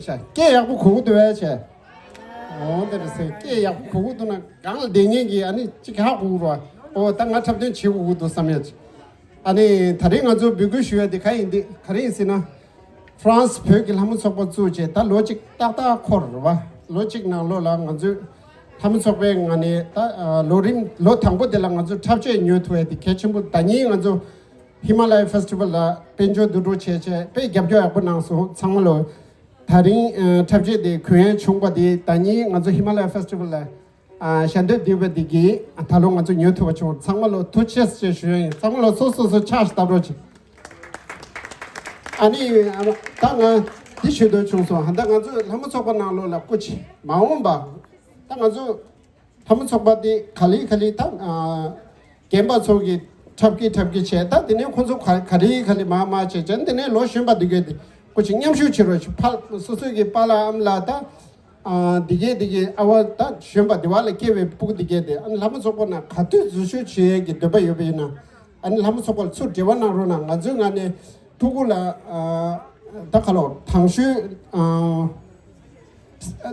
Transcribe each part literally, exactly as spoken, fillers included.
ཤ་སྐད་ཡག་པོ་གོ་གི་འདུག་བས་བྱས། འོ་དེ་རེད་ཟེར། སྐད་ཡག་པོ་གོ་གི་འདུག་ན་སྒང་ལ་བསྡད་མཁན་གྱི་ཨ་ནི་གཅིག་ཧ་གོ་གི་རེད་བ། ཨོ་ད་ང་འཁྲབ་སྟོན་བྱེད་དགོས་ཀྱི་འདུག་བསམ་ཡ་ཅིག་ཨ་ནི་ད་རེས་ང་ཚོ་འབོད་སྐུལ་ཞུ་ཡ་དེ་ག་ཡིན་དེ་ག་རེ་ཡིན་ཟེར་ན། ཧྥ་རན་སི་བོད་ཀྱི་ལྷ་མོ་ཚོགས་པ་བཙུགས་བྱས་ད་ལོ་གཅིག་ཏག་ཏག་འཁོར་རེད་བ། ལོ་གཅིག་ནང་ལོགས་ལ་ང་ཚོས་ལྷ་མོ་ཚོགས་པའི་ངང་ནས་ད་ལོ་རིམ་ལོ་དང་པོ་དེ་ལ་ང་ཚོ་འཁྲབ་ཆས་ཉོ་ཐུབ་ཡ་དེ་གལ་ཆེན་པོ། ད་ཉིན་ང་ཚོ་ཧི་མ་ལ་ཡ་ཕེ་སི་ཊི་ཝལ་ལ་དཔལ་འབྱོར་བསྡུ་རུབ་བྱས་བྱས་དཔེ་རྒྱབ་སྐྱོར་ཡག་པོ་གནང་སོང་། ཚང་མ་ལོ། ད་རིང་ཨ་འཁྲབ་ཆས་དེ་གོན་ཡས་བྱུང་པ་དེ་ད་ཉིན་ང་ཚོ་ཧི་མ་ལ་ཡ་ཕེ་སི་ཊི་ཝལ་ལ་ཨ་ཞལ་འདེབས་བསྡུས་པ་དེ་གིས་ཨ་ད་ལོ་ང་ཚོ་ཉོ་ཐུབ་པ་བྱུང་། ཚང་མ་ལོ་ཐུགས་རྗེ་ཆེ་ཞུ་ཡ་ཡིན། ཚང་མ་ལོ་སོ་སོ་སོ་ཕྱག་བཏབ་རོགས་གྱིས། ཨ་ནི་ཨ་ད་ང་འདི་ཞུ་འདོད་བྱུང་སོང་། ཧ་ད་ང་ཚོ་ལྷ་མོ་ཚོགས་པ་ནང་ལོགས་ལ་སྐུ་མཁྱེན་མ་འོངས་པ་ད་ང་ཚོ་ལྷ་མོ་ཚོགས་པ་དེ་ག་ལེ་ག་ལེ་ད་ཨ་རྒན་པ་ཚོ་གི་འཁྲབ་ཀྱི་འཁྲབ་ཀྱི་བྱས། ད་དེ་ནས་ཁོང་ཚོ་ག་ག་ལེ་ག་ལེ་མར་མར་བྱས་བྱས། དེ་ནས་ལོ་གཞོན་པ་འདི་གས་དེ་སྐུ་མཁྱེན་མཉམ་ཞུགས་བྱེད་རོགས་ཞུ། ཕར་སོ་སོ་གི་པཱ་ལགས་ཨ་མ་ལགས་ད་ཨ་འདི་གས་འདི་གས་ཨ་བ་ད་གཞོན་པ་འདི་བ་ལ་སྐྱེས་པའི་སྤུ་གུ་འདི་གས་དེ་ཨ་ནི་ལྷ་མོ་ཚོགས་པ་ནང་ག་དུས་འཛུལ་ཞུགས་བྱེད་ཡས་ཀྱི་འདོད་པ་ཡོད་པ་ཡིན་ན་ཨ་ནི་ལྷ་མོ་ཚོགས་པ་ལ་ཚུར་འབྲེལ་བ་གནང་རོགས་གནང་། ང་ཚོའི་ངོས་ནས་ཕྲུ་གུ་ལ་ཨ་ད་ག་ལོ་དང་ཤོས་ཨ།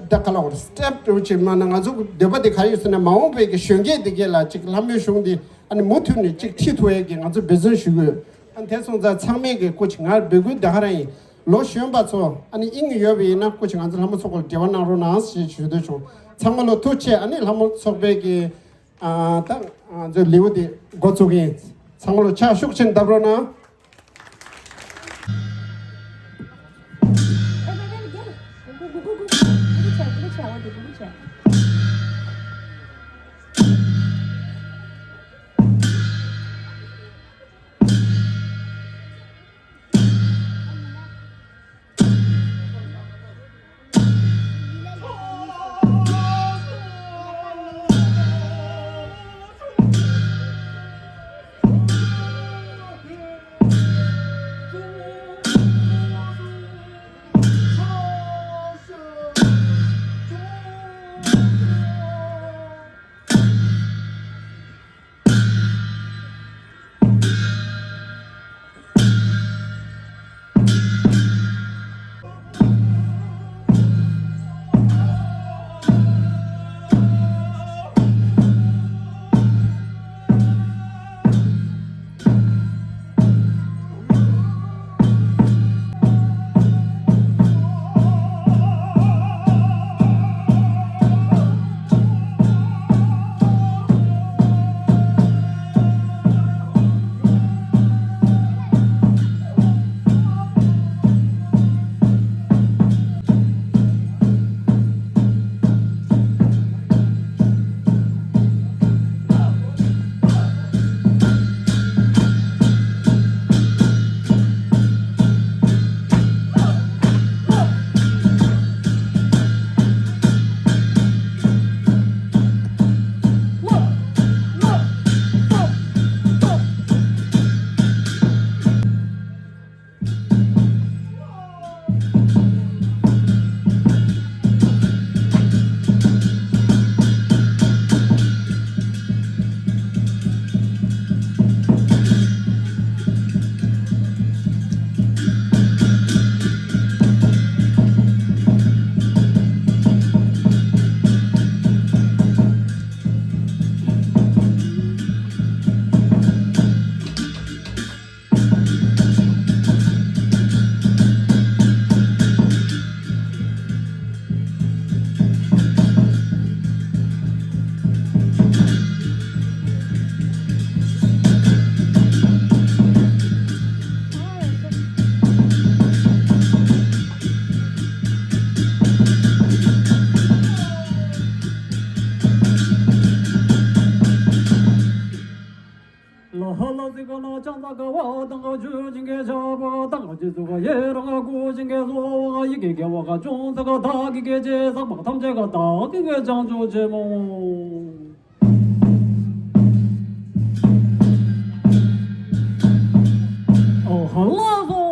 ད་ག་ལ་བར་སི་ཊེབ་འགྲོ་ཅིག་མ་ན་ང་ཚོ་འདོད་པ་དེ་ག་ཡོད་ཟེར་ན་མ་འོངས་པའི་གི་གཞོན་སྐྱེས་དེ་གས་ལ་ཅིག་ལྷ་མོའི་གཞུང་དེ་ཨ་ནི་མུ་མཐུད་ནས་ཅིག་ཁྲིད་ཐུབ་ཡས་ཀྱི་ང་ཚོ་འབད་བརྩོན་ཞུ་གི་ཡོད། ཨ་ནི་དེ་སོང་ཙང་ཚང་མས་གི་སྐུ་མཁྱེན་ང་འབོད་སྐུལ་ད་ག་རང་ཡིན། ལོ་གཞོན་པ་ཚོ་ཨ་ནི་དབྱིངས་ཡོད་པ་ཡིན་ན་སྐུ་མཁྱེན་ང་ཚོ་ལྷ་མོ་ཚོགས་པར་འབྲེལ་བ་གནང་རོགས་གནང་ཞེས་ཞུ་འདོད་བྱུང་། ཚང་མ་ལོ་ཐུགས་རྗེ་ཆེ། ཨ་ནི་ལྷ་མོ་ཚོགས་པའི་གི་ཨ་ད་ང་ཚོའི་ལེའུ་དེ་འགོ་བཙུགས་ཡིན། ཚང་མ་ལོ་ཕྱག་ཤུགས་ཆེན་བརྡབ་རོགས་གནང་། ལ་ཧ་ལ་ཟི་ག་ན་ཅང་ཙ་ག་བ་དང་ག་ཇུ་ཅིང་གེ་ཇ་བ་དང་ག་ཇི་ཟུ་ག་ཡེ་རང་ག་གུ་ཅིང་གེ་ཟོ་བ་ཡི་གེ་གེ་བ་ག་ཅུང་ཙ་ག་ད་གི་གེ་ཇེ་ཟག་མ་ཐམས་ཅད་ག་ད་གི་གེ་ཅང་ཇོ་ཇེ་མོ། ཨོ་ཧ་ལ་ཟོ།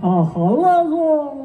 ཨ་ཧ་ལ་ལོ།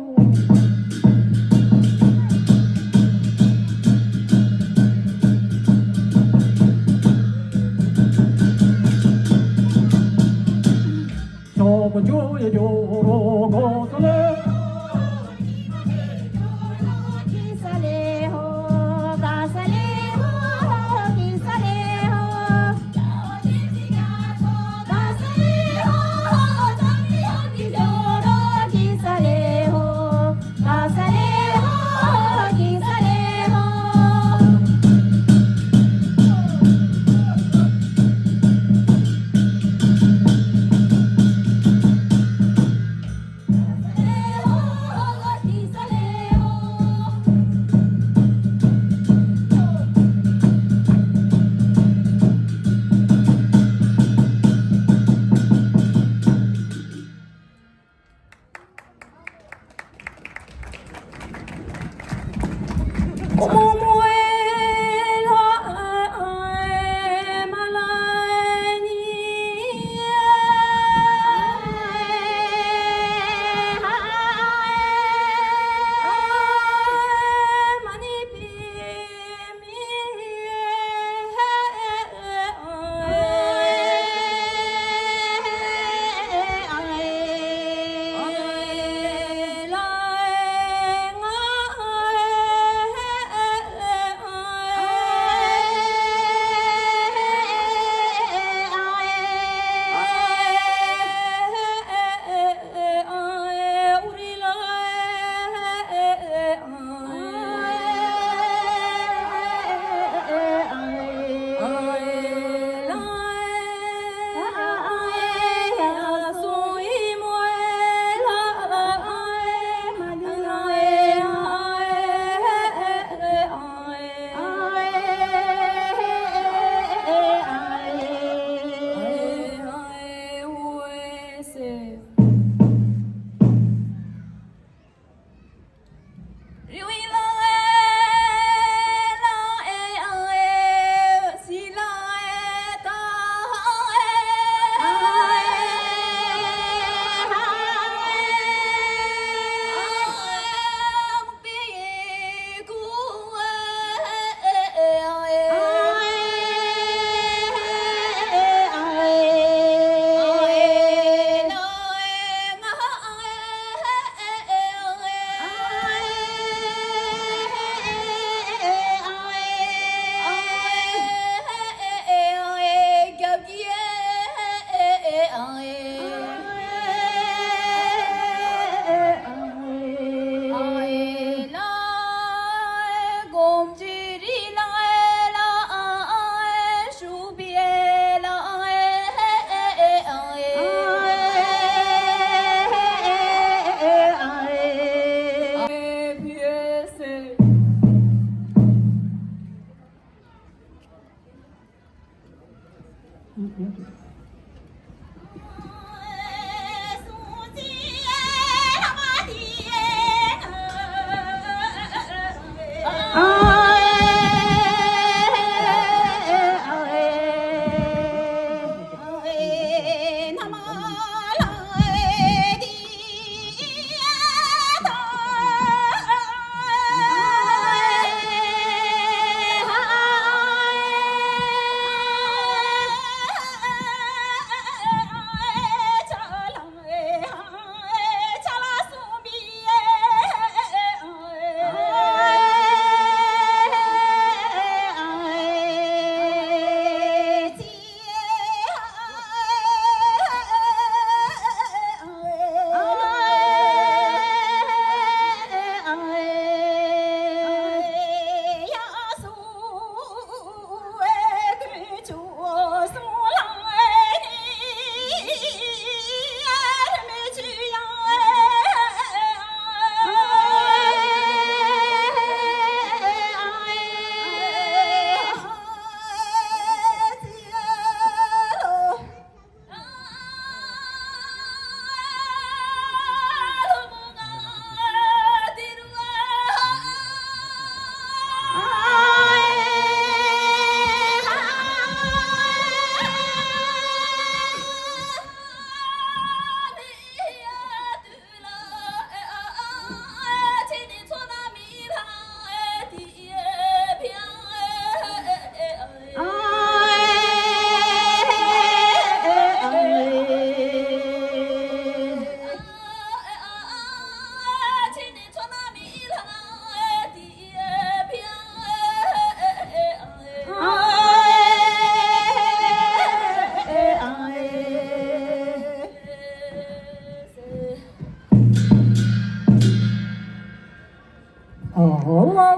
ཨ་ལ་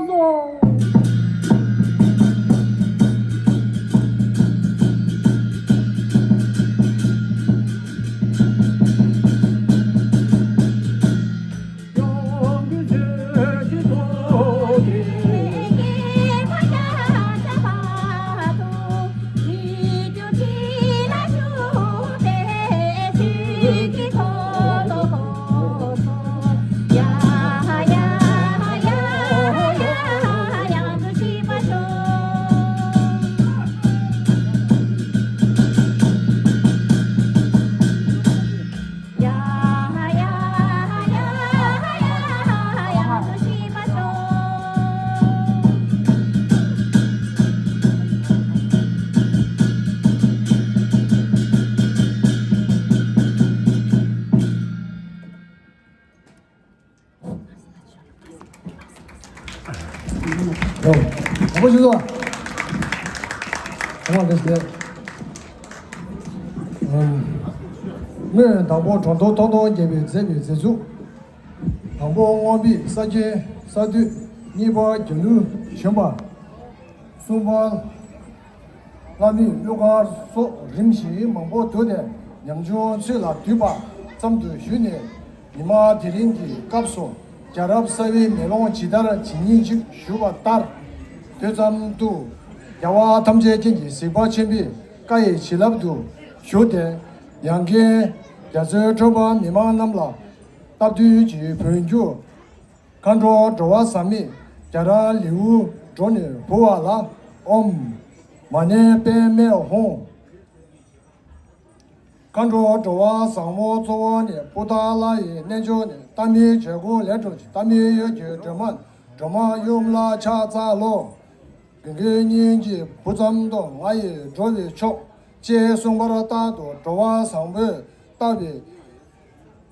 ལོ། ཨོ། དང་པོ་ཞུ་ཚོ། ཨོ་ལེས་ལེས། ཨམ། སྨོན། དང་པོ་གྲོང་དུ་ཐོང་ཐོང་རྒྱལ་པོའི་མཛད་པའི་མཛད་ཚུལ། དང་པོ་སྔོན་པོའི་ས་ཆེན་ས་འདུས། གཉིས་པ་རྒྱ་ལུ་བྱོན་པ། གསུམ་པ་ལྷ་མིའི་གླུ་གར་སོགས་རིམ་བཞིན་མང་པོ་འདུས་ཏེ་ཉམ་ཆུང་ཚུལ་ལ་འདུས་པ་ཙམ་དུ་ཞུས་ནས། ཉི་མ་དེ་རིང་གི་སྐབས་སུ་རྒྱལ་རབས་གསར་བའི་མེ་ལོང་ཇི་ལྟར་ཇི་སྙེད་ཅིག་བཞུགས་པ་ལྟར། དུས་ཙམ་དུ་རྒྱལ་བ་ཐམས་ཅད་མཁྱེན་ཅིང་གཟིགས་པ་ཆེན་པོའི་བཀའ་ཡི་བྱིན་རླབས་དུ་ཞུགས་ཏེ། ཡང་སྒོས་རྒྱ་མཚོའི་ཁྲོན་པ་མི་མང་རྣམས་ལ་སྟབས་བསྟུན་གྱི་བོད་འགྱུར། མཁའ་འགྲོ་འགྲོ་བ་ཟག་མེད་རྒྱ་ར་ལེའུ་འགྲོ་ནས་འབུལ་བ་ལ། ཨོཾ་མ་ཎི་པདྨེ་ཧཱུྃ། མཁའ་འགྲོ་འགྲོ་བ་ཟབ་མོ་གཙོ་བོ་ནི། པུ་ཏ་ལ་ཡི་རྣལ་འབྱོར་ནི། ཏཱཾ་ཡིག་བྱས་ཀུན་ལས་སྒྲོལ་ཅིང་། ཏཱཾ་ཡིག་ཡོད་ཀྱི་སྒྲོན་མ་སྒྲོལ་མ་ཡུམ་ལ་ཕྱག་འཚལ་ལོ། གང་གི་སྙིང་རྗེའི་བུ་ཙམ་དུ། ང་ཡི་འགྲོ་བའི་མཆོག་ཅེས་གསུངས་པ་ལྟར་དུ། འགྲོ་བ་བཟང་པོས་བཏབ་པའི་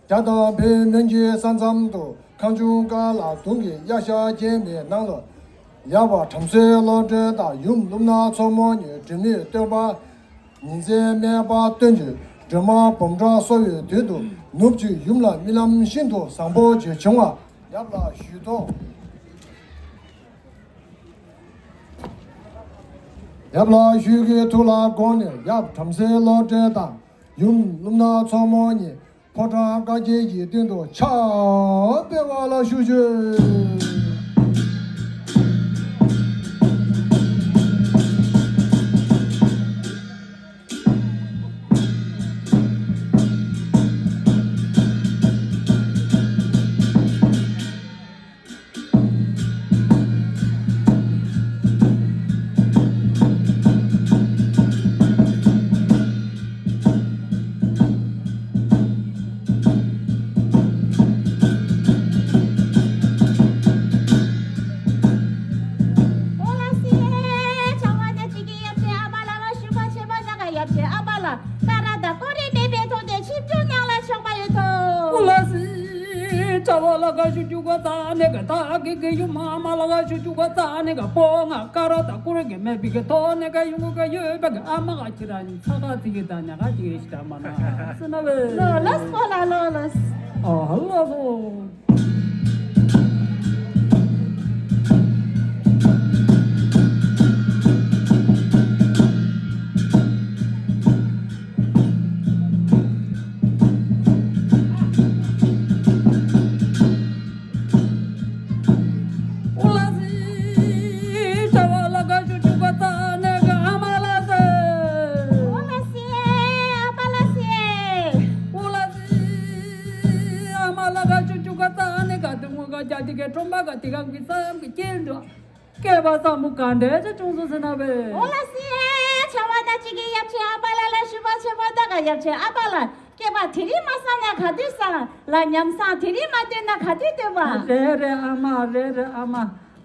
རྒྱ་དང་བོད་སྨན་གྱི་ས་མཚམས་དུ། ཁམས་ཆུང་ཀ་ལ་དུང་གི་གཡའ་ཤ་རྐྱེན་པའི་ནང་ལ། ཡབ་བྲམ་ཟེ་བློ་གྲོས་དང་། ཡུམ་ཀླུ་ནག་མཚོ་མོ་གཉིས། སྒྲོལ་མའི་སྟོན་པ་ཉི་ཟེར་སྨད་པ་སྟོན་གྱི་སྒྲོལ་མ་འབུམ་ཕྲག་གསོ་བའི་དུས་དུ། ནུབ་ཀྱི་ཡུམ་ལ་རྨི་ལམ་ཤིན་ཏུ་བཟང་པོ་ཅིག་བྱུང་བ་ཡབ་ལ་ཞུས་ཏོ། ཡབ་ལ་ཞུས་ཀྱི་ཐུགས་ལ་དགོངས་ནས། ཡབ་བྲམ་ཟེ་བློ་གྲོས་དང་། ཡུམ་ཀླུ་ནག་མཚོ་མོ་གཉིས། ཕོ་བྲང་དཀར་རྒྱན་གྱི་སྟེང་དུ་ཕྱག་འབུལ་བ་ལ་བཞུགས་ཞུ། ཨོ་ལ་སི། བྱ་བ་ནི་ཅི་གི་ཡབ་ཆེན་ཨ་མ་ལ་བ་ཞུ་བ་ཆེ་བ་ན་ག་ཡབ་ཆེན་ཨ་མ་ལ་ཀ་ར་ད་ཀོ་རི་མེད་པའི་ཐོག་ཏུ་ཆིབས་བསྒྱུར་གནང་ལ་ཆོག་པ་ཡོད་དོ། ཨོ་ལ་སི། བྱ་བ་ལ་ག་ཞུ་རྒྱུ་ག་ཙ་ནི་ག་ད་གི་གི་ཡུམ་ཨ་མ་ལ་ག་ཞུ་རྒྱུ་ག་ཙ་ནི་ག་པོ་ང་ཀ་ར་ད་ཀོ་རི་གི་མེད་པའི་གི་ཐོག་ནི་ག་ཡོང་གི་ག་ཡོད་པ་གི་ཨ་མ་ག་ཁྱེད་རང་ཉིད་ཚ་ག་ཙི་གི་ད་ཉ་ག་ཅིག་རེ་ཞིག་ད་མ་ན་སི་ན་བེ། ལོ་ལོ་སི་ཨོ་ལ་ལོ་ལོ་སི། ཨ་ལ་ལོ། ཨོ་ལ་སི། བྱ་བ་ལ་ག་ཞུ་རྒྱུ་ག་ཙ་ནི་ག་ཨ་མ་ལ་སི། ཨོ་ལ་སི། ཨ་མ་ལ་སི། ཨོ་ལ་སི། ཨ་མ་ལ་ག་ཞུ་རྒྱུ་ག་ཙ་ནི་ག་དུང་ག་རྒྱ་དི་ག་ཁྲོམ་པ་ག་དི་ག་གི་ཙམ་གི་སྐྱེ་འགྲོ། སྐལ་བ་བཟང་པོ་ག་འདྲ་ཅིག་བྱུང་སོང་ཟེར་ན་བས། ཨོ་ལ་སི། བྱ་བ་ད་ཅིག་གི་ཡབ་ཆེན་ཨ་པ་ལ་ལ་ཞུ་བ་ཆེ་བ་ད་ག་ཡབ་ཆེན་ཨ་པ་ལ། སྐལ་བ་དེ་རིང་མ་བསམ་ན་ག་དུས་བསམ་ལ། ཉམས་བཟང་དེ་རིང་མ་བཏོན་ན་ག་དུས་བཏོན་པ། རེད་རེད་ཨ་མ། རེད་རེད་ཨ་མ།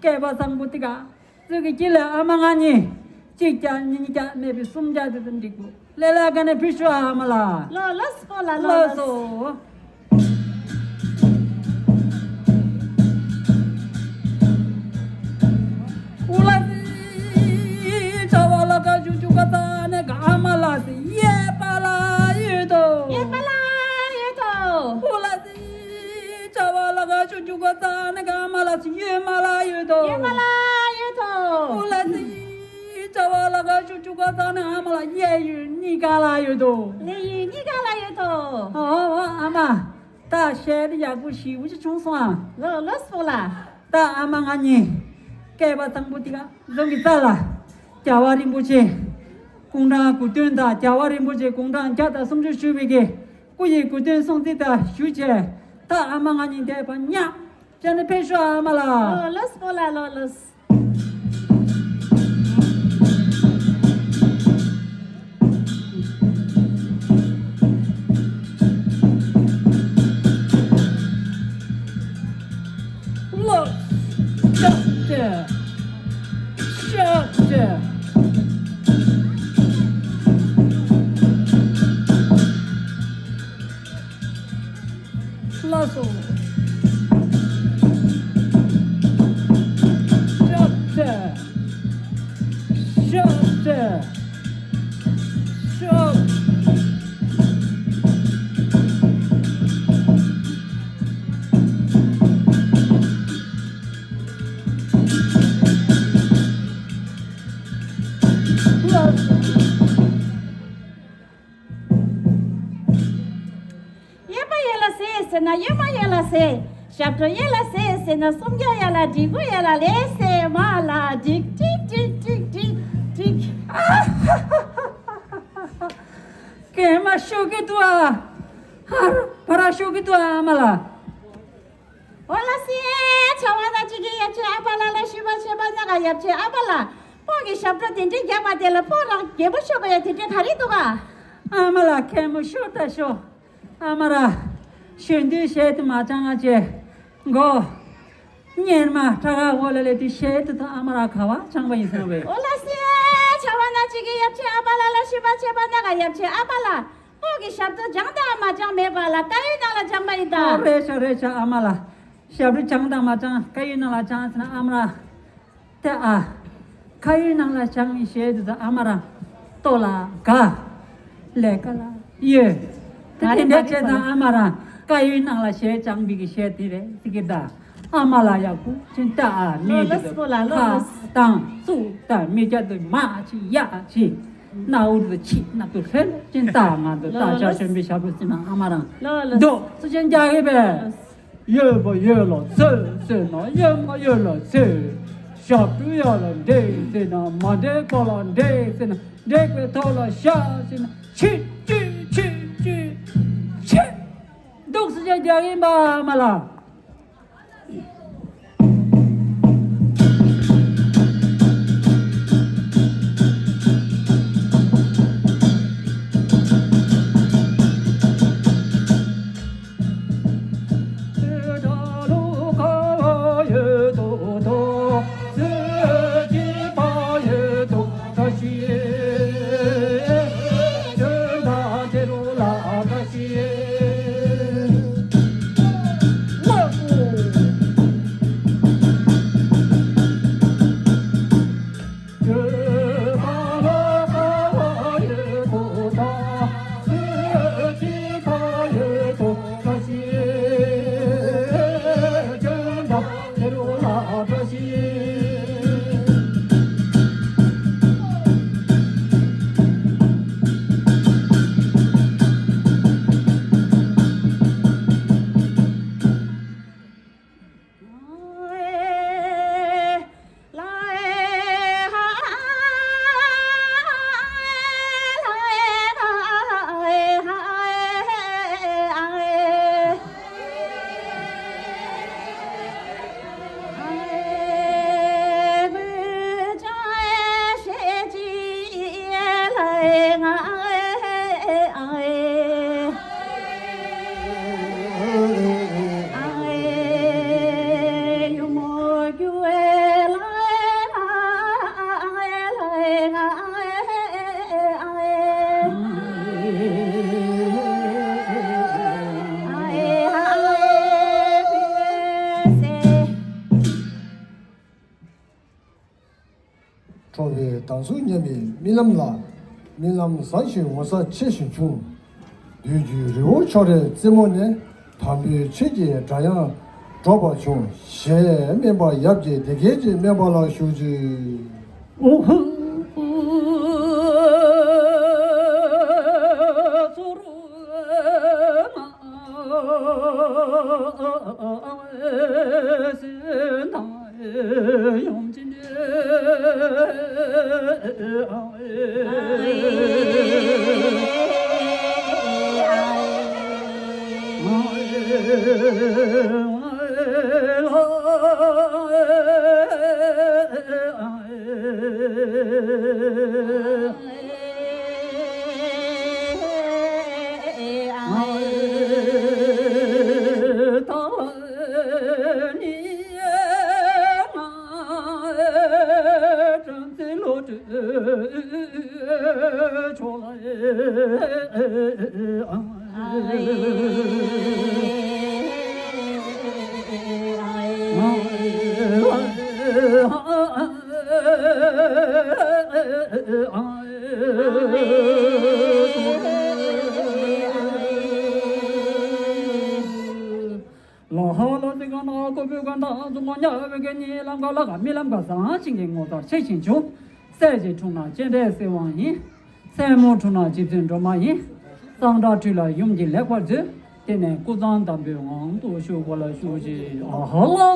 སྐལ་བ་བཟང་པོ་དེ་ག་ཚོད་ཀྱི་ཀྱི་ལ་ཨ་མ་ང་གཉིས་གཅིག་བརྒྱ་གཉིས་བརྒྱ་མེད་པའི་སུམ་བརྒྱ་དེ་ཙམ་འགྲིག་པོ། ལེ་ལ་ག་ནས་ཕུལ་ཤོག་ཨ་མ་ལ། ལོ་ལོ་སི་ཀོ་ལ་ལོ་ལོ་ལོ་སི། སོ། ཨུ་ལ་སི། བྱ་བ་ལ་ག་ཞུ་རྒྱུ་ག་ཙ་ནི་ག་ཨ་མ་ལ་སི་ཡེ་པ་ལ་ཡོད་དོ། ཡེ་པ་ལ་ཡོད་དོ། ཨུ་ལ་སི། བྱ་བ་ལ་ག་ལ་ཤུགས་ཆུ་ག་ཙ་ནི་ག་མ་ལ་སི་ཡོད་མ་ལ་ཡོད་དོ། ཡོད་མ་ལ་ཡོད་དོ། ཨོ་ལ་སི་ཅ་བ་ལ་ག་ཤུགས་ཆུ་ག་ཙ་ནི་ཨ་མ་ལ་ཡེ་ཡོད་ནི་ག་ལ་ཡོད་དོ། ལེ་ཡོད་ནི་ག་ལ་ཡོད་དོ། ཨོ་ཨོ་ཨ་མ། ད་ཤེད་ཡག་པོ་ཞིག་འུ་ཅི་བྱུང་སོང་ཨ། ལོ་ལོ་སོ་ལ། ད་ཨ་མ་ང་གཉིས་སྐལ་པ་བཟང་པོ་དེ་ག་རྫོང་གི་རྩ་ལ་རྒྱལ་བ་རིན་པོ་ཆེ་དགུང་གྲངས་དགུ་བདུན་དང་རྒྱལ་བ་རིན་པོ་ཆེ་དགུང་གྲངས་བརྒྱ་དང་སུམ་ཅུ་བཞུགས་པའི་གི་སྐུ་ཡི་དགུ་སྟོན་སྲུང་བརྩི་དང་ཞུ་བྱས། ད་ཨ་མ་ང་གཉིས་འདས་པ་ཉག་བྱས་ནས་ཕེབས་ཤོག་ཨ་མ་ལགས། ལོ་ལོ་སོ་ལ་ལོ་ལོ། ལོ། ཤག་ཅེ། ཤག་ཅེ། ལགས་སོ། ཤག་ཅེ། ཤག་ཅེ། ཤག་ལགས་སོ། གཡས་པ་གཡས་ལ་ཟེར་ཟེར་ན་གཡོན་མ་གཡོན་ལ་ཟེར། ཞབས་བྲོ་གཡས་ལ་ཟེར་ཟེར་ན་སུམ་རྒྱ་གཡས་ལ་འགྲིག་པོ་གཡས་ལ་ལས་ཟེར་མ་ལ་འགྲིག་འགྲིག་འགྲིག་འགྲིག་འགྲིག་འགྲིག། གན་མ་ཤོར་གི་འདུག་ཨ། ཧར་བ་ར་ཤོར་གི་འདུག་ཨ་མ་ལ། ཨོ་ལ་སི་ཨེ་ཆ་བ་ན་ཅི་གི་ཡབ་ཆེ་ཨ་པ་ལ་ལ་ཤི་བ་ཆེ་བ་ན་ག་ཡབ་ཆེ་ཨ་པ་ལ། ཕོ་གི་ཞབས་བྲོ་དེ་འདྲའི་རྒྱབ་པ་དེ་ལ་ཕོ་རང་རྒྱལ་པོ་ཤོག་ག་ཡ་དེ་འདྲའི་ག་རེ་འདུག་ག། ཨ་མ་ལ་མཁན་མོ་ཤོག་ད་ཤོག། ཨ་མ་ར། གཞོན་དུས་བཤད་དུ་མ་ཅང་ང་ཅེ། མགོ། གཉེར་མ་ཁྲ་ཁ་འོ་ལ་ལེ་དུས་བཤད་དུ་ད་ཨ་མ་ར་ག་བ་ཅང་བ་ཡིན་སོང་བས། ཨོ་ལ་སི་ཨེ་ཆ་བ་ན་ཅི་གི་ཡབ་ཆེ་ཨ་པ་ལ་ལ་ཤི་བ་ཆེ་བ་ན་ག་ཡབ་ཆེ་ཨ་པ་ལ། ཕོ་གི་ཞབས་བྲོ་སྦྱང་དང་མ་སྦྱང་མེད་པ་ལ་ཀ་ཡོད་ནང་ལ་སྦྱང་པ་ཡིན་ད། ཨོ་རེད་ཤག་རེད་ཤག་ཨ་མ་ལ། ཞབས་བྲོ་སྦྱང་དང་མ་སྦྱང་ཀ་ཡོད་ནང་ལ་སྦྱང་ཟེར་ན་ཨ་མ་ར། ཏེ་ཨ། ཁ་ཡོད་ནང་ལ་སྦྱང་བའི་གཞས་དེ་ཚོ་ཨ་མ་ར། ལྟོ་ལ་དགའ། ལས་ཀ་ལ་ཡོད། ཏེ་དེ་འདྲ་བྱས་ཙང་ཨ་མ་ར། ཁ་ཡོད་ནང་ལ་གཞས་སྦྱང་བའི་གི་གཞས་དེ་རེད་ཟེར་གི་ད། ཨ་མ་ལ་ཡག་པོ་ཅིག་ལྟ་ཨ་མི་དེ་ཚོ་ཁ་དང་སུ་ད་མི་སྐྱ་དུ་མ་ཅིག་ཡག་ཅིག་ན་འུར་དུ་ཆི་ན་དུ་ཧྲེ་ལ་ཅིག་ལྟ་ང་དུ་ལྟ་ལོ་ཆ་ལོ་ཆེན་པོའི་ཞབས་པོ་ཟིན་ན་ཨ་མ་རང་ལོ་ལོ་འདོ་སུ་ཅན་རྒྱག་གི་བས། ཡོད་པ་ཡོད་ལ་ཚོད་ཟེར་ན་ཡོད་མ་ཡོད་ལ་ཚོད། ཞབས་བྲོ་ཡག་ལ་འགྲིག་ཟེར་ན་མ་འགྲིག་པ་ལ་འགྲིག་ཟེར་ན་འགྲིག་པའི་ཐོག་ལ་བཞག་ཟེར་ན་ཆི་ཆི་ཆི་ཆི་ཆི། འདུག་སེ་བྱས་རྒྱག་ཡིན་པ་མ་ལ། ཁྲོ་བོའི་གདངས་ཚུལ་ཉམས་པའི་རྨི་ལམ་ལ། རྨི་ལམ་བཟང་ཞིང་ངོ་མཚར་ཆེ་ཞིང་བྱུང་། བདུད་ཀྱི་རི་བོ་ཁྱོད་རའི་རྩེ་མོ་ནས། དམ་པའི་ཆོས་ཀྱི་སྒྲ་དབྱངས་ འགྲོ་བ་བྱུང་ཞེས་སྨན་པ་ཡབ་ཀྱིས་དེ་སྐད་ཅེས་སྨན་པ་ལ་ཞུས་ཀྱི། ལ་ཧ་ལ་ཙི་ག་ན་ཀོ་བོད་ག་ན་ཙུང་ག་ཉ་བོད་ག་ཉི་ལམ་ག་ལ་ག་མི་ལམ་ག་ཟང་ཞིང་གི་ངོ་ལྟར་ཆེ་ཞིང་ཆུ། སྲས་ཀྱི་འཁྲུངས་ན་སྤྱན་རས་གཟིགས་དབང་ཡིན། སྲས་མོ་འཁྲུངས་ན་རྗེ་བཙུན་སྒྲོལ་མ་ཡིན། གཙང་སྦྲ་ཁྲུས་ལ་ཡུམ་གྱིས་ལེགས་པར་མཛོད། དེ་ནས་སྐུ་གཙང་དམ་པའི་ངང་དུ་བཞུགས་པ་ལ་ཞུ་ཞིག་ཨ་ཧ་ལ་ལོ།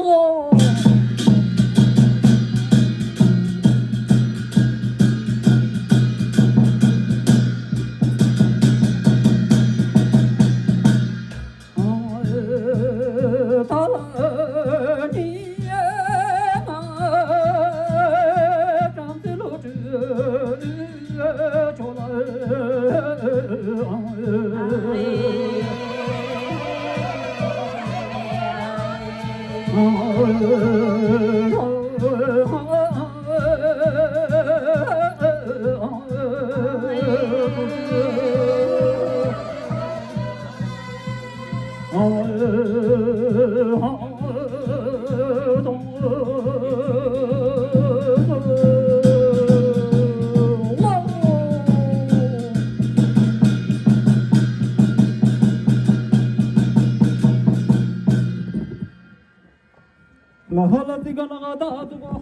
ལ་ཧ་ལ་ཙི་ག་ལ་ག་ད་ཙུ་གོ།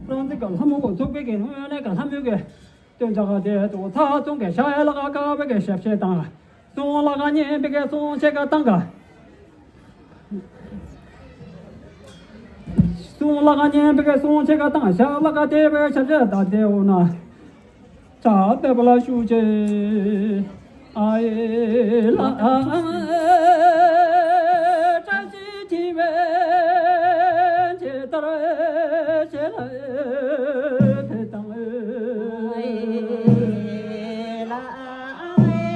རང་ཙི་ག་ལྷ་མོ་གོ་ཚོགས་པའི་གི་ཧོན་ནས་ག་ལྷ་མོ་གི། སྟོན་ཆ་ག་དེ་ཙུ་གོ་ཚ་ཙུང་གི་ཤ་ཡ་ལ་ག་ཀ་བའི་གི་ཞབས་ཕྱི་དང་། སོང་ལ་ག་ཉན་པའི་གི་སོང་ཆེ་ག་བཏང་ག་སོང་ལ་ག་ཉན་པའི་གི་སོང་ཆེ་ག་བཏང་ཤ་ལ་ག་དེ་བའི་ཞབས་ཕྱི་དང་དེ་འོ་ན། ཅག་པེ་པ་ལ་ཞུ་ཅེ། ཨ་ཡེ་ལ་ཨ་ཨ་ཨེ་བཀྲ་ཤིས་འཁྱིལ་བའི་ཇི་ལྟར་ཞེས་ལ་ཕེ་དང་ཨེ་ལ་ཨ་ཨ་ཨེ་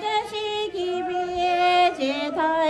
བཀྲ་ཤིས་འཁྱིལ་བའི་ཇི་ལྟར་ཞེས་ལ་ཨེ།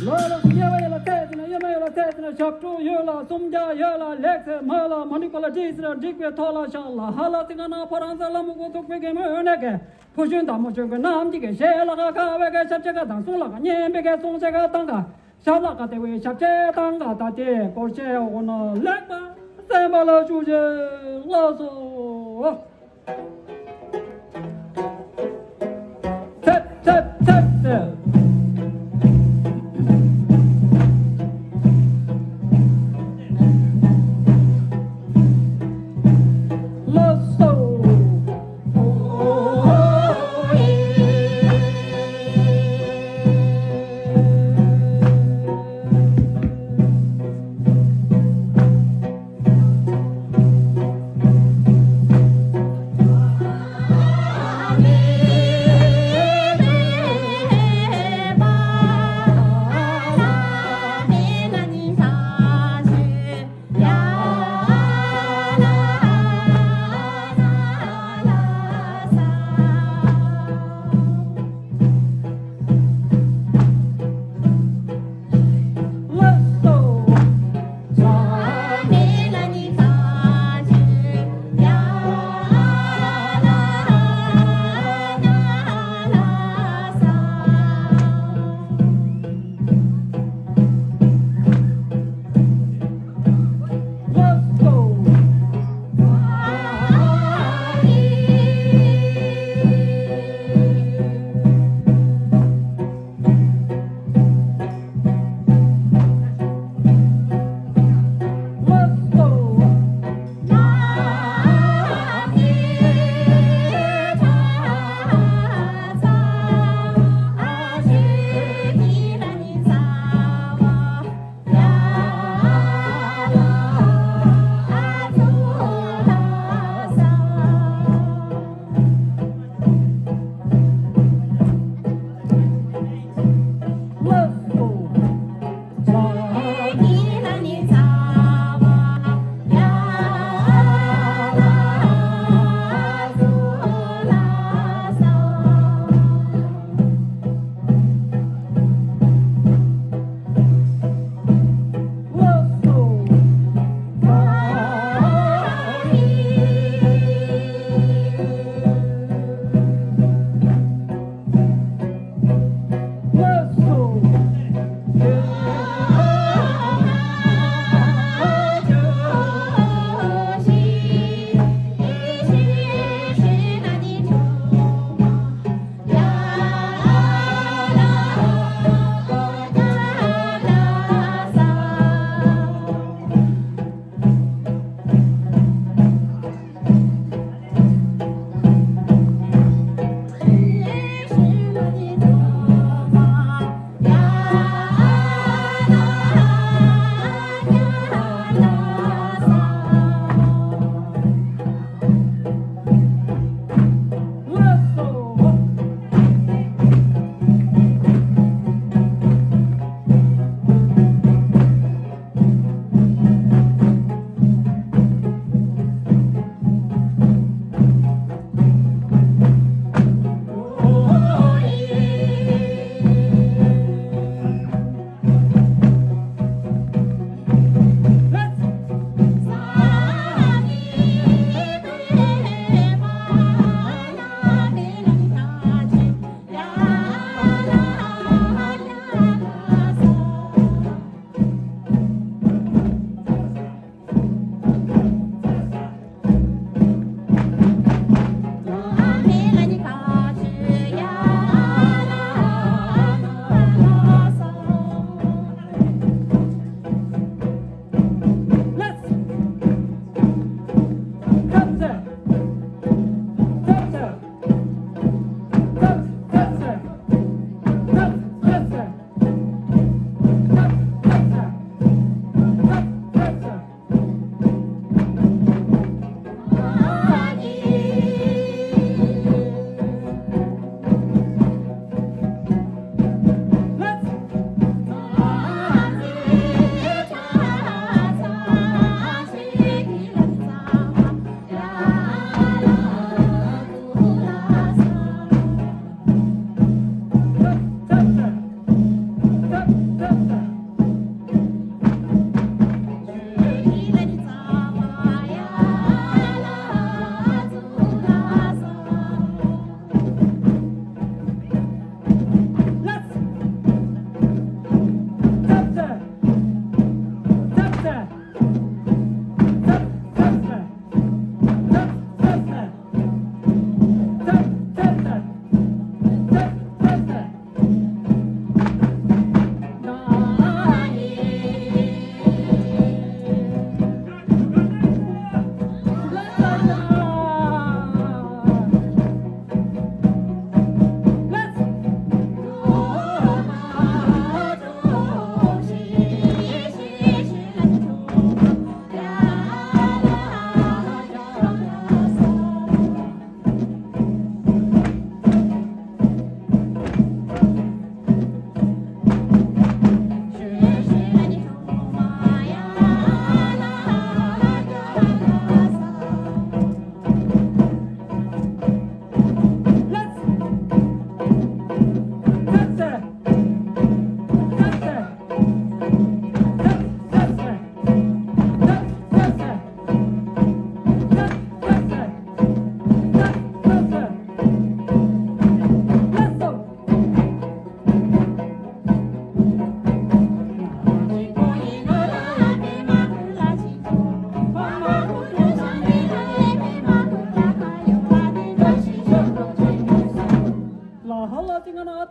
ལོ་ལོ་སུམ་བརྒྱ་ཡོད་ལ་ཚད་ཟིན་ན་ཡོད་མ་ཡོད་ལ་ཚད་ཟིན་ན་ཞབས་བྲོ་ཡོད་ལ་སུམ་བརྒྱ་ཡོད་ལ་ལེགས་ཚད་མ་ལ་མ་འགྲིག་པ་ལ་འགྲིག་ཟེར་འགྲིག་པའི་ཐོག་ལ་བཞག་ལ་ཧ་ལ་ཚིག་ང་ན་ཕོ་རང་ཚ་ལ་མུ་གུ་ཐུག་པའི་གི་མོས་ནས་གི་ཕུ་ཤུན་དང་མོ་ཆུན་གི་རྣམས་ཀྱི་གི་ཞེས་ལ་ཁ་ཁ་བའི་གི་ཞབས་ཆེ་ག་དང་གསུང་ལ་ག་སྙན་པའི་གི་གསུང་ཆེ་ག་བཏང་ག་ཞབས་ལ་ག་དེ་བའི་ཞབས་ཆེ་བཏང་ག་ད་དེ་སྐོར་ཆེ་འོ་ན་ལེགས་པ་སེམས་པ་ལ་བཅུག་ཅེས་ལགས་སོ། ཚེ་ཚེ་ཚེ་ཚེ། ལགས་སོ།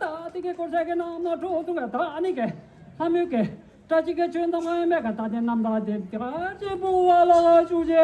ད་དེ་གའི་སྐོར་ས་གི་ནང་ན་འགྲོ་འདུག་ག་ད་ཨ་ནི་གི་ལྷ་མོའི་གི་བཀྲ་ཤིས་ཀྱི་ཆོས་འདི་ང་ཡིན་མེད་ག་ད་དེ་རྣམ་ཐར་དེ་དེ་ག་ཅི་བུང་བ་ལ་བ་བཅུག་ཅེ།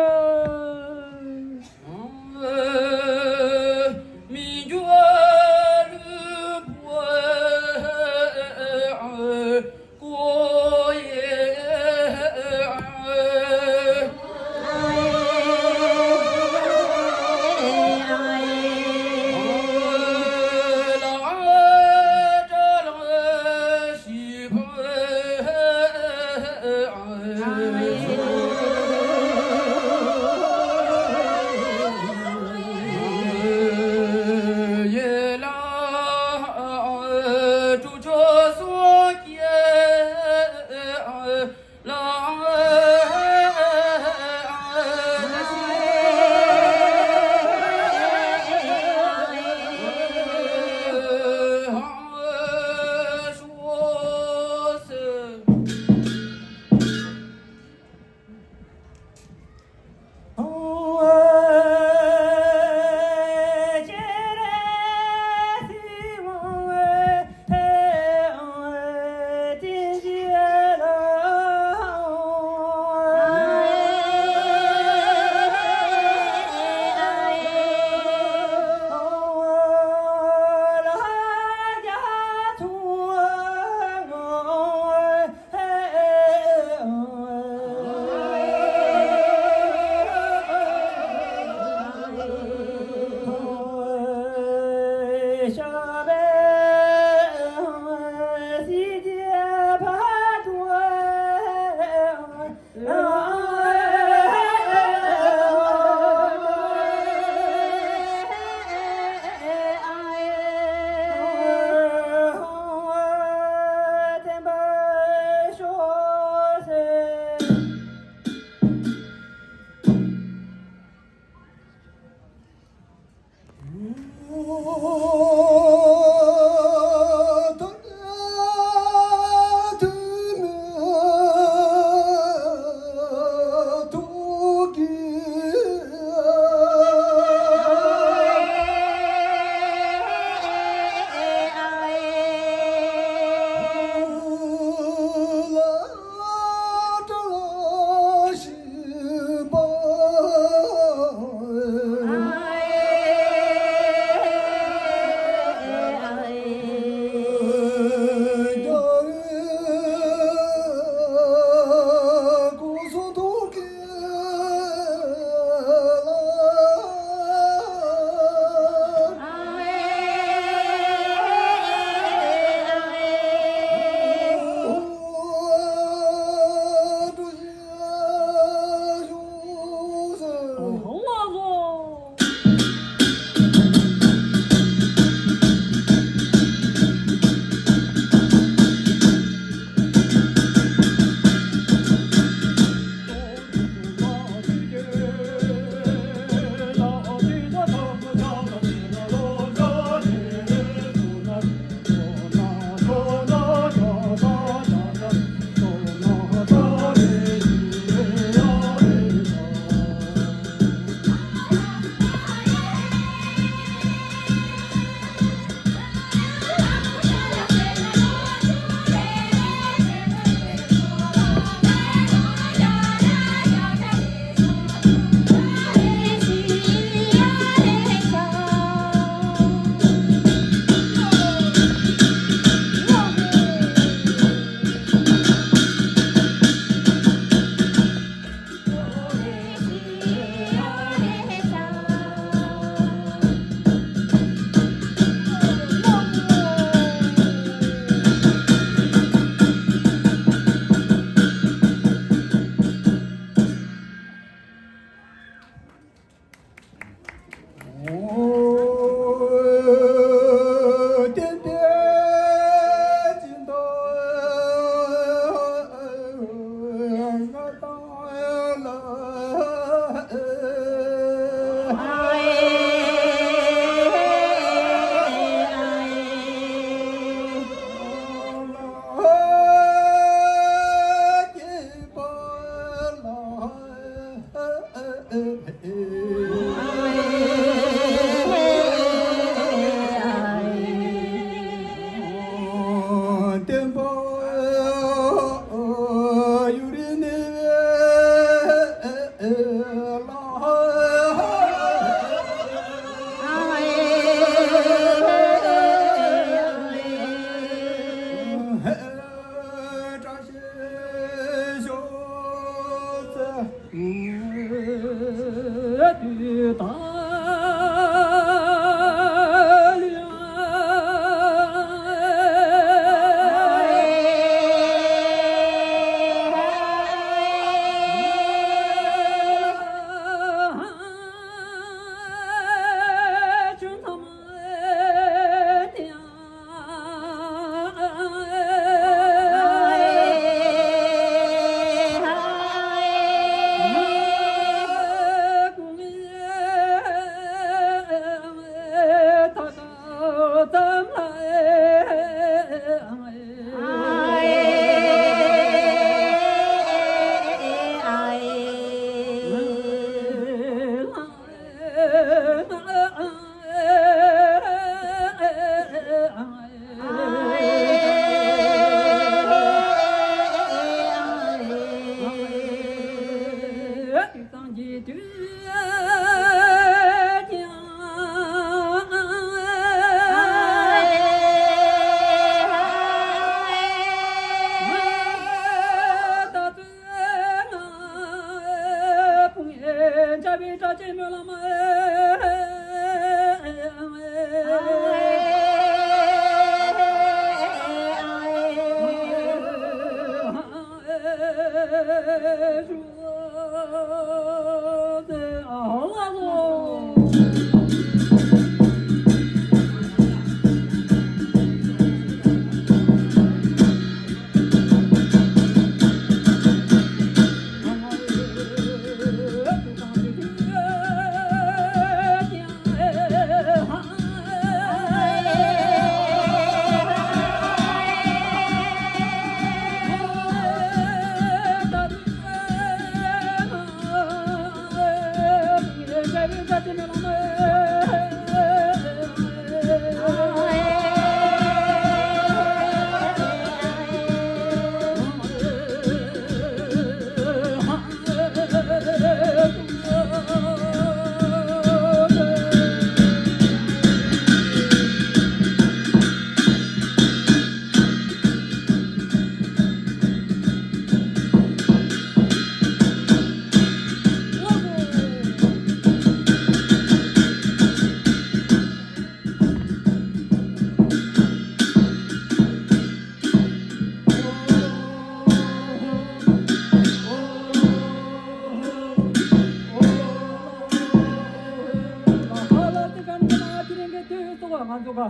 ང་ཚོ་ག་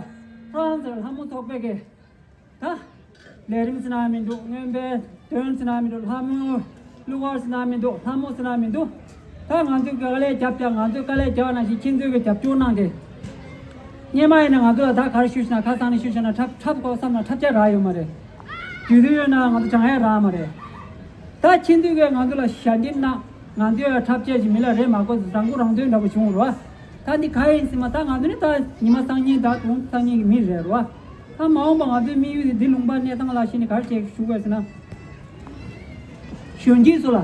ཧྥ་རན་སིའི་ལྷ་མོ་ཚོགས་པའི་གི་ད་ལས་རིམ་ཟེར་ན་མི་འདུག། རྔོན་པའི་དོན་ཟེར་ན་མི་འདུག། ལྷ་མོ་གླུ་གར་ཟེར་ན་མི་འདུག། ལྷ་མོ་ཟེར་ན་མི་འདུག། ད་ང་ཚོས་དཀའ་ལས་རྒྱབ་ཀྱང་ང་ཚོས་དཀའ་ལས་རྒྱབ་པ་ནང་བཞིན་ཁྱེད་ཚོས་ཀྱི་རྒྱབ་སྐྱོར་གནང་སྟེ། སྔོན་མ་ཡིན་ན་ང་ཚོ་ལ་ད་ག་རེ་ཞུ་ཞུ་ན་ཁ་སང་ནས་ཞུ་ཞུ་ན་འཁྲབ་འཁྲབ་དགོས་བསམ་ན་འཁྲབ་བྱ་རག་ཡོད་མ་རེད། དུས་ཚོད་ཡོད་ན་ང་ཚོ་སྦྱང་ཡ་རག་མ་རེད། ད་ཁྱེད་ཚོས་ཀྱིས་ང་ཚོ་ལ་ཞལ་འདེབས་གནང་། ང་ཚོས་འཁྲབ་བྱ་ཞིག་མི་ལ་རེད་མ་དགོས་རང་མགོ་རང་ཐོན་འདྲ་པོ་བྱུང་རོ། ད་འདི་ག་ཡིན་ཟེར་མ་ད་ང་ཚོ་ནི་ད་ཉི་མ་སང་ཉིན་ད་དུང་སང་ཉིན་གྱི་མི་རེད་རོ། ད་མ་འོངས་པ་ང་ཚོའི་དམིགས་ཡུལ་དེ་འདི་ལུང་པ་གནས་སྟངས་ལ་གཞིགས་ནས་ག་རེ་བྱེད་ཞུ་དགོས་ཟེར་ན། གཞོན་སྐྱེས་ཚོ་ལ།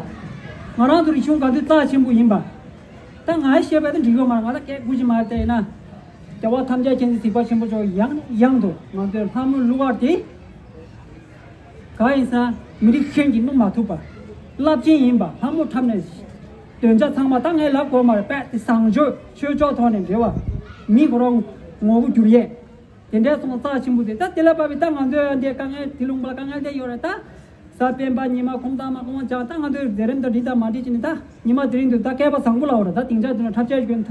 ང་རང་ཚོ་རིག་གཞུང་ག་དུས་རྩ་ཆེན་པོ་ཡིན་པ། ད་ང་ཤེས་པ་དེ་འགྲིག་ཡོད་མ་རེད། ང་ད་སྐད་དགུ་ཞིག་མ་བལྟས་ན། རྒྱལ་བ་ཐམས་ཅད་མཁྱེན་ཅིང་གཟིགས་པ་ཆེན་པོ་མཆོག་ཡང་ཡང་དུ་ང་ཚོའི་ལྷ་མོའི་གླུ་གར་དེ། གང་ཡིན་ཟེར་ན་མི་རིགས་གཞན་གྱིས་བསྣུབ་མ་ཐུབ་པ། རླབས་ཆེན་ཡིན་པ་ལྷ་མོ་འཁྲབ་ནས། འདོན་ཆ་ཚང་མ་ད་ངས་ལབ་དགོས་མ་རེད་པས་དེ་བཟང་སྤྱོད་ཆོས་ཕྱོགས་ཐོག་ནས་འབྲེལ་བ། མི་ཁོ་རང་ངོ་བོ་འགྱུར་ཡས། དེ་འདྲའི་སོང་རྩ་ཆེན་པོ་དེ་ད་དེ་ལ་བབས་པའི་ད་ང་ཚོའི་འདི་དཀའ་ངལ་དེ་ལུང་པ་ལ་དཀའ་ངལ་དེ་ཡོད་རེད་ད། གཟའ་སྤེན་པ་ཉི་མ་ཁོམ་ཐང་མ་ཁོམ་བྱ་ད་ང་ཚོའི་མཛད་རིམ་དང་འགྲིག་དང་མ་འགྲིག་ཅི་ནི་ད་ཉི་མ་དེ་རིང་དུ་ད་སྐལ་པ་བཟང་པོ་ལ་འོ་རེད། ད་དེང་ཆ་དུ་ན་འཁྲབ་ཆས་གྱོན་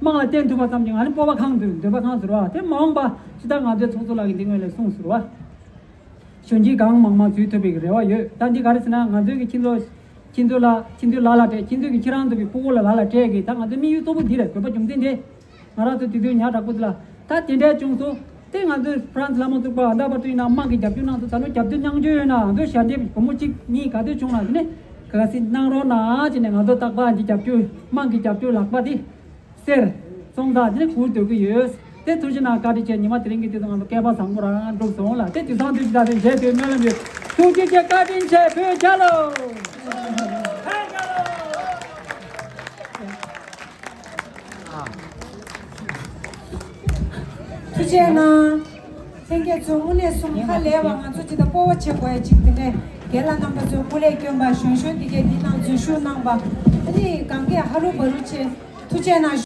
དམངས་ལ་བསྟན་ཐུབ་པ་ཙམ་གྱིས་ང་ནི་སྤོབས་པ་ཁེངས་འདུག། འདོད་པ་ཁེངས་ཟེར་བ་དེ་མ་འོངས་པ་ཅི་ད་ང་ཚོའི་ཚོགས་གཙོ་ལགས་ཀྱིས་འདི་སྔོན་ལ་གསུངས་ཟེར་བ། གཞོན་སྐྱེས་གང་མང་མང་འཛུལ་ཐུབ་པའི་རེ་བ་ཡོད། ད་འདི་ག་རེ་ཟེར་ན་ང་ཚོའི་གི་ཁྱིམ་ཚང་ཁྱིམ་ཚང་ལ་ཁྱིམ་ཚང་ལ་ལ་སྤྲད། ཁྱིམ་ཚང་གི་ཁྱེད་རང་ཚོ་གི་ཕྲུ་གུ་ལ་ལ་ལ་སྤྲད་གི་ད་ང་ཚོའི་དམིགས་ཡུལ་གཙོ་བོ་འདི་རེད། དགོས་པ་རྒྱུ་མཚན་དེ། ང་རང་ཚོ་དུས་ཚོད་ཉག་དྲག་པོ་འདི་ལ་ད་དེ་འདྲའི་བྱུང་སོང་། དེ་ང་ཚོའི་ཧྥ་རན་སི་ལྷ་མོ་ཚོགས་པ་ཨ་ད་པ་ཏུའི་ནང་དམངས་ཀྱི་རྒྱབ་སྐྱོར་གནང་སོང་། ད་ནོ་རྒྱབ་སྐྱོར་གནང་རྒྱུ་ཡོད་ན་ང་ཚོའི་ཞལ་འདེབས་སྒོར་མོ་གཅིག་གཉིས་ག་ཚོད་བྱུང་ན་དེ་ནས་ག་ཚོད་གནང་རོགས་གནང་ཅེས་ནས་ང་ཚོ་རྟག་པར་འདི་རྒྱབ་སྐྱོར་དམངས་ཀྱི་རྒྱབ་སྐྱོར་ལག་པ་དེ་གསེར་སོང་ད་དེ་ནས་གུར་སྡོད་ཀྱི་ཡོད། དེ་ཐུགས་རྗེ་གནང་བཀའ་དྲིན་ཆེ། ཉི་མ་དེ་རིང་གི་དུས་སུ་ང་ཚོ་སྐལ་པ་བཟང་པོ་རང་འགྲུབ་སོང་ལ། དེ་དུས་སང་དུས་ཀྱི་ད་དེ་མཇལ་དུས་སྨོན་ལམ་ཡོད། ཐུགས་རྗེ་ཆེ། བཀའ་དྲིན་ཆེ། བོད་རྒྱལ་ལོ། ཐུགས་རྗེ་གནང་། ལྷན་རྒྱས་ཚོ་དངོས་གནས་གསུང་ཧ་ལས་པ། ང་ཚོ་ཅི་ད་སྤོབས་པ་བྱེད་དགོས་ཡ་ཅིག་དེ་ནས་རྒན་ལགས་རྣམ་པ་ཚོས་སྐུ་ལས་བསྐྱོན་པ་གཞོན་གཞོན་དེ་གས་འདི་ནང་འཛུལ་ཞུགས་གནང་པ། ཨ་ནི་གང་གས་ཧ་རུ་བ་རུ་བྱེད། ཐུགས་རྗེ་གནང་།